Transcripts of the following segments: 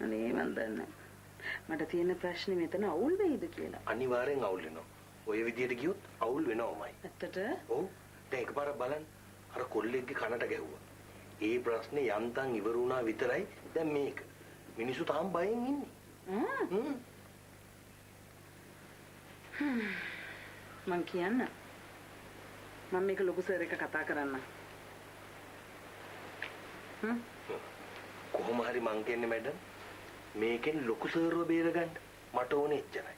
අනේ මන් දන්නේ. මට තියෙන ප්‍රශ්නේ මෙතන අවුල් වෙයිද කියලා. අනිවාර්යෙන් අවුල් වෙනවා. ඔය විදියට ගියොත් අවුල් වෙනවමයි. ඇත්තට? ඔව්. දැන් එකපාරක් බලන්න. අර කොල්ලෙක්ගේ කනට ගැහුවා. ඒ ප්‍රශ්නේ යන්තම් ඉවර වුණා විතරයි. දැන් මේක. මිනිස්සු තාම බයෙන් ඉන්නේ. මං කියන්න. මම මේක ලොකු සර් එක්ක කතා කරන්න. කොහොම හරි මං කියන්නේ මැඩම් මේකෙන් ලොකු සර්ව බේරගන්න මට ඕනේ එච්චරයි.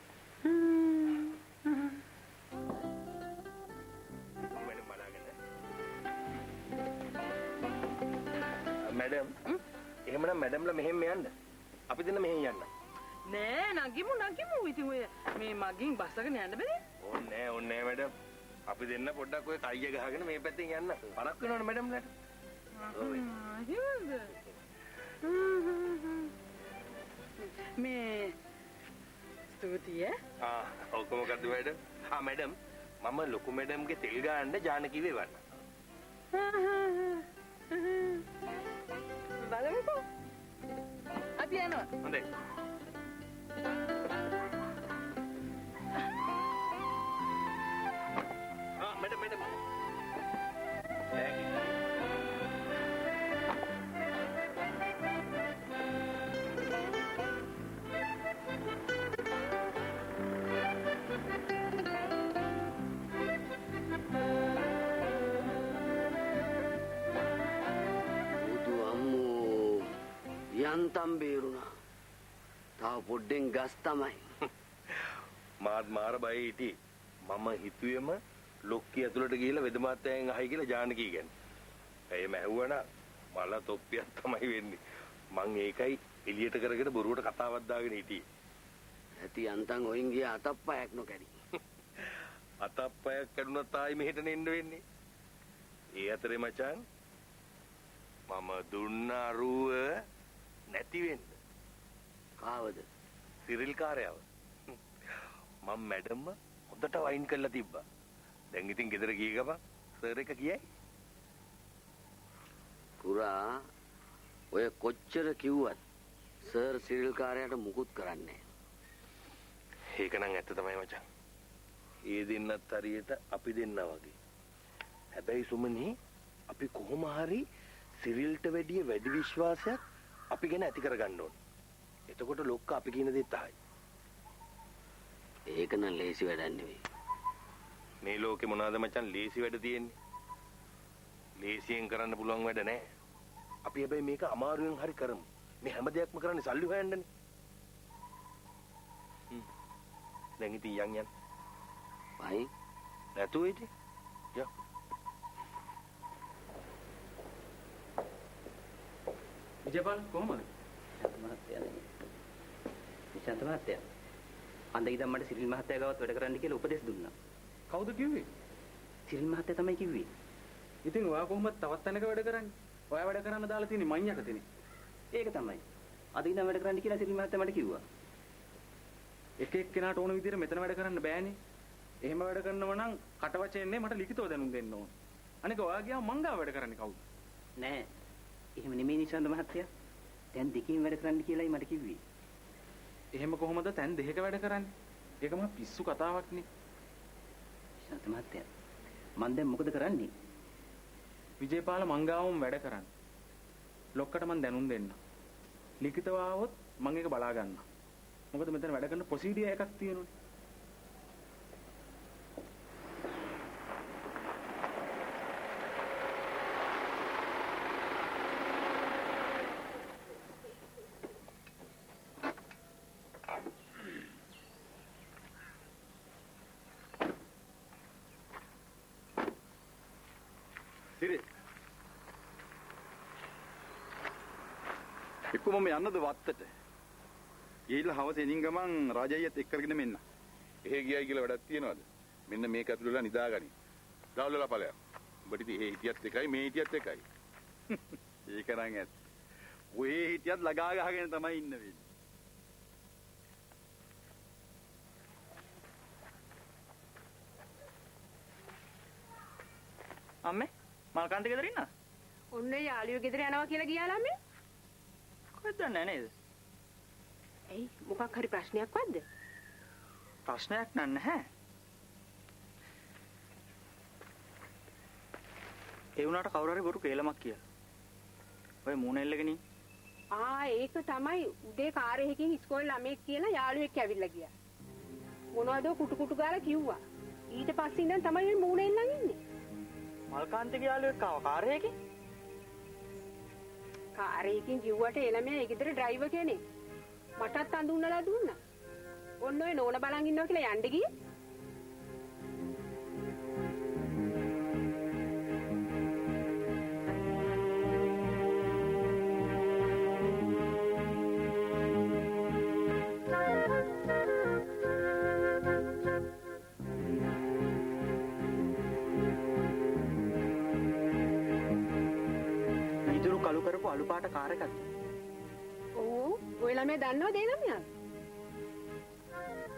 මැඩම් බලාගෙන. මැඩම් එහෙමනම් මැඩම්ලා මෙහෙම යන්න. අපි දෙන්න මෙහෙන් යන්න. නෑ නගිමු නගිමු. ඉතින් ඔය මේ මගින් බස් එකගෙන යන්න බැරි? ඕනේ නෑ ඕනේ නෑ මැඩම්. අපි දෙන්න පොඩ්ඩක් ඔය කයිය ගහගෙන මේ පැත්තෙන් යන්න. පරක් වෙනවනේ මැඩම්ලාට. ඔව්. එහෙමද? මේ ස්තුතියි ඈ. ආ ඔක මොකද්ද මැඩම්? ආ මැඩම් මම ලොකු මැඩම්ගේ තෙල් ගාන්න ජානකිව එවන්න. බලමුකෝ. අපි යනවා. හොඳයි. ආ මැඩම් මැඩම්. යන්තම් බේරුණා. තව පොඩ්ඩෙන් ගස් තමයි. මාත් මාර බය හිටියේ. මම හිතුවේම ලොක්කි ඇතුළට ගිහිල්ලා වෙද මාත්‍යයෙන් අහයි කියලා ජානකී ගැන. එහෙම ඇහුවනම් මල තොප්පියක් තමයි වෙන්නේ. මං ඒකයි එළියට කරගෙන බොරුවට කතාවක් දාගෙන හිටියේ. ඇති යන්තම් ඔයින් ගිය අතප්පයක් නොකැඩි. අතප්පයක් කැඩුනත් ආයි මෙහෙට නෙන්න වෙන්නේ. ඒ අතරේ මචං මම දුන්න අරුව නැති වෙන්න. කාවද? සිරිල් කාර්යව. මම මැඩම්ම හොඳට වයින් කරලා තිබ්බා. දැන් ඉතින් ගෙදර ගිය ගමන් සර් එක කියයි. පුරා ඔය කොච්චර කිව්වත් සර් සිරිල් කාර්යයට මුකුත් කරන්නේ නැහැ. ඒක නම් ඇත්ත තමයි මචං. ඒ දෙන්නත් හරියට අපි දෙන්නා වගේ. හැබැයි සුමනි අපි කොහොම හරි සිරිල්ට වැඩිය වැඩි විශ්වාසයක් අපි ගැන ඇති කරගන්න ඕනේ. එතකොට ලොක්ක අපි කියන දේත් අහයි. ඒක නම් ලේසි වැඩක් නෙවෙයි. මේ ලෝකේ මොනවාද මචං ලේසි වැඩ තියෙන්නේ? ලේසියෙන් කරන්න පුළුවන් වැඩ නෑ. අපි හැබැයි මේක අමාරුවෙන් හරි කරමු. මේ හැම දෙයක්ම කරන්නේ සල්ලි හොයන්නනේ. දැන් ඉතින් යන් යන්. පයි නැතුව ඉතින්. යා. විජේපාල කොහමද? මහත්තයා නේ. නිශාන්ත මහත්තයා. අඳ ඉඳන් මට සිරිල් මහත්තයා ගාවත් වැඩ කරන්න කියලා උපදෙස් දුන්නා. කවුද කිව්වේ? සිරිල් මහත්තයා තමයි කිව්වේ. ඉතින් ඔයා කොහොමද තවත් තැනක වැඩ කරන්නේ? ඔයා වැඩ කරන්න දාලා තියෙන්නේ මං යටතේනේ. ඒක තමයි. අද ඉඳන් වැඩ කරන්න කියලා සිරිල් මහත්තයා මට කිව්වා. එක එක්කෙනාට ඕන විදිහට මෙතන වැඩ කරන්න බෑනේ. එහෙම වැඩ කරනවා නම් කට වචෙන්නේ මට ලිඛිතව දැනුම් දෙන්න ඕන. අනික ඔයා ගියාම මං ගාව වැඩ කරන්නේ කවුද? නෑ. එහෙම නෙමෙයි නිශාන්ත මහත්තයා. තැන් දෙකකින් වැඩ කරන්න කියලායි මට කිව්වේ. එහෙම කොහොමද තැන් දෙකක වැඩ කරන්නේ? ඒක මහා පිස්සු කතාවක් නේ. නිශාන්ත මහත්තයා මං දැන් මොකද කරන්නේ? විජේපාල මං ගාවම වැඩ කරන්න. ලොක්කට මං දැනුම් දෙන්න. ලිඛිතව ආවොත් මං ඒක බලා ගන්නවා. මොකද මෙතන වැඩ කරන ප්‍රොසීඩියර් එකක් තියෙනවනේ. එක්ක මම යන්නද වත්තට? ගිහිල්ලා හවස එනින් ගමන් රාජయ్యත් එක් කරගෙන මෙන්න. එහෙ ගියයි කියලා වැඩක් තියනවද? මෙන්න මේක ඇතුළේ වෙලා නිදාගනි. දවල් වෙලා ඵලයක්. උඹට ඉතින් එහෙ හිටියත් එකයි මේ හිටියත් එකයි. ඒක නම් ඇත්ත. ඔහේ හිටියත් ලගා ගහගෙන තමයි ඉන්න වෙන්නේ. අම්මේ මල්කාන්ත ගෙදර ඉන්නවද? ඔන්න යාළුවෝ ගෙදර යනවා කියලා ගියා ළමයි. කොහෙද දන්නේ නේද? ඇයි මොකක් හරි ප්‍රශ්නයක්වත්ද? ප්‍රශ්නයක් නන් නැහැ. ඒ වුණාට කවුරු හරි බොරු කේලමක් කියලා. ඔය මූණ එල්ලගෙන ඉන්නේ. ආ ඒක තමයි උදේ කාර් එකකින් ඉස්කෝලේ ළමයෙක් කියලා යාළුවෙක් ඇවිල්ලා ගියා. මොනවදෝ කුටු කුටු ගාලා කිව්වා. ඊට පස්සේ ඉඳන් තමයි මේ මූණ එල්ලන් ඉන්නේ. මල්කාන්තගේ යාළුවෙක් ආවා කාර් එකකින්. කාර් එකකින් කිව්වට ඒ ළමයා ඒ ගෙදර ඩ්‍රයිවර් කෙනෙක්. මටත් අඳුන්නලා දුන්නා. ඔන්න ඔය නෝන බලන් ඉන්නවා කියලා යන්න ගියේ. කළු කරපු අලු පාට කාර් එකක්ද? ඔව්, ඔය ළමයා දන්නවද ඒ ළමයා?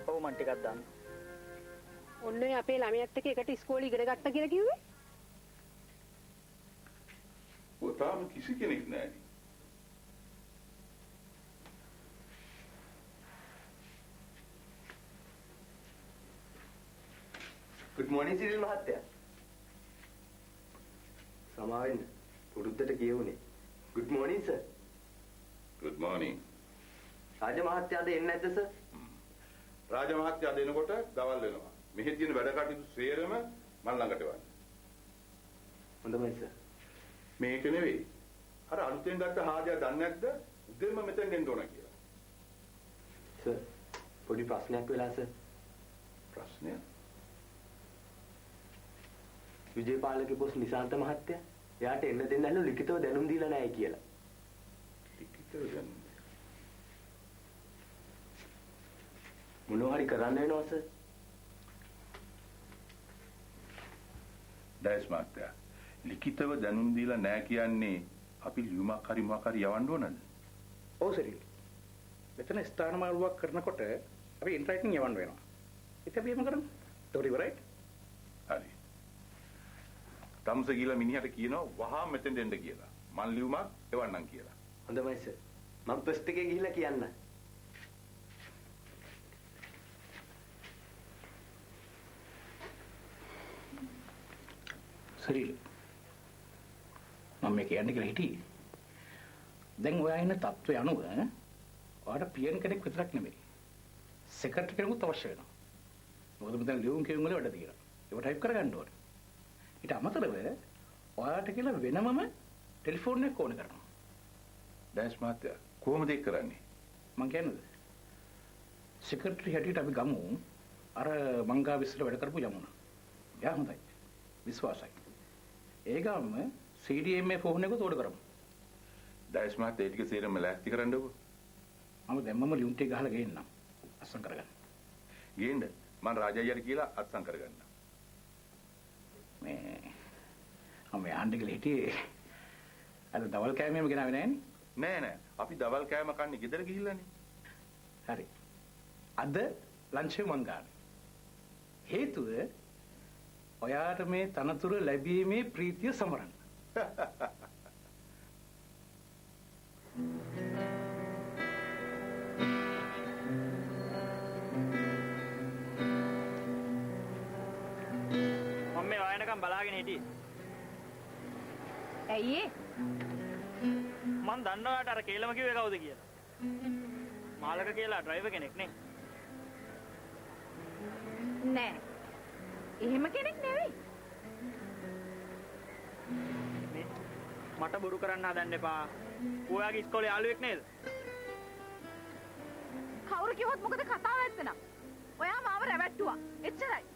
ඔව් මං ටිකක් දන්නවා. ඔන්න ඔය අපේ ළමයාත් එක්ක එකට ඉස්කෝලේ ඉගෙන ගත්තා කියලා කිව්වේ? ඔය තාම කිසි කෙනෙක් නෑනේ. ගුඩ් මෝර්නින් සිරිල් මහත්තයා. සමාවෙන්න පුරුද්දට කියුනේ. Good morning sir. Good morning. රාජ මහත්තයා අද එන්නේ නැද්ද සර්? රාජ මහත්තයා අද එනකොට දවල් වෙනවා. මෙහි තියෙන වැඩ කටයුතු සේරම මන් ළඟට එවන්න. හොඳයි සර්. මේක නෙවෙයි. අර අලුතෙන් ගත්ත හාදියා දන්නේ නැද්ද? උදේම මෙතෙන් එන්න ඕන කියලා. සර් පොඩි ප්‍රශ්නයක් වෙලා සර්. ප්‍රශ්නයක්? විජේපාලගේ බොස් නිශාන්ත මහත්තයා එයාට එන්න දෙන්න ඇහලු ලිඛිතව දැනුම් දීලා නැහැ කියලා. ලිඛිතව දැනුම් මොනවා හරි කරන්න වෙනවා සර්. ඩයස් මහත්තයා ලිඛිතව දැනුම් දීලා නැහැ කියන්නේ අපි ලියුමක් හරි මොකක් හරි යවන්න ඕනද? ඔව් සිරිල්. මෙතන ස්ථාන මාරුවක් කරනකොට අපි ඉන් රයිටින් යවන්න වෙනවා. ඉතින් අපි එහෙම කරමු. ඒතකොට ඉවරයි. හරි. තමුස ගිහලා මිනිහට කියනවා වහා මෙතෙන්ට එන්න කියලා. මං ලියුමක් එවන්නම් කියලා. හොඳයි සර්. මං පොස්ට් එකේ ගිහිල්ලා කියන්න. සිරිල් මම මේ කියන්න කියලා හිටියේ. දැන් ඔයා ඉන්න තත්ත්වය අනුව ඔයාට පියන් කෙනෙක් විතරක් නෙමෙයි. සෙක්‍රටරි කෙනෙකුත් අවශ්‍ය වෙනවා. මොකද මෙතන ලියුම් කියුම් වල වැඩ තියෙනවා. ඒව ටයිප් කරගන්න ඕනේ. ඊට අමතරව ඔයාට කියලා වෙනමම ටෙලිෆෝන් එකක් ඕන කරනවා. ඩෑෂ් මහත්තයා කොහොමද ඒක කරන්නේ? මං කියන්නද? සෙක්‍රටරි හැටියට අපි ගමු අර මංගා විශ්ල වැඩ කරපු යමුනා. එයා හොඳයි. විශ්වාසයි. ඒ ගාම CDMA phone එකත් ඕඩර් කරමු. ඩෑෂ් මහත්තයා ඒ ටික සේරම ලෑස්ති කරන්නකෝ. මම දැම්මම ලියුම් ටික ගහලා ගේන්නම්. අත්සන් කරගන්න. ගේන්න. මං රාජයියට කියලා අත්සන් කරගන්න. මේ මම යන්න කියලා හිටියේ අර දවල් කෑමේම ගෙනාවේ නෑනේ. නෑ නෑ අපි දවල් කෑම කන්නේ ගෙදර ගිහිල්ලානේ. හරි. අද ලන්ච් එක මං ගන්න. හේතුව ඔයාට මේ තනතුර ලැබීමේ ප්‍රීතිය සමරන්න. මම මේ වායනකම් බලාගෙන හිටියේ. ඇයි ඒ? මං දන්නවා ඔයාට අර කේලම කිව්වේ කවුද කියලා. මාලක කියලා ඩ්‍රයිවර් කෙනෙක් නේ. නෑ. එහෙම කෙනෙක් නෙවෙයි. මේ මට බොරු කරන්න හදන්න එපා. ඔයාගේ ඉස්කෝලේ යාළුවෙක් නේද? කවුරු කිව්වොත් මොකද කතාව ඇත්ත නම්. ඔයා මාව රැවට්ටුවා. එච්චරයි.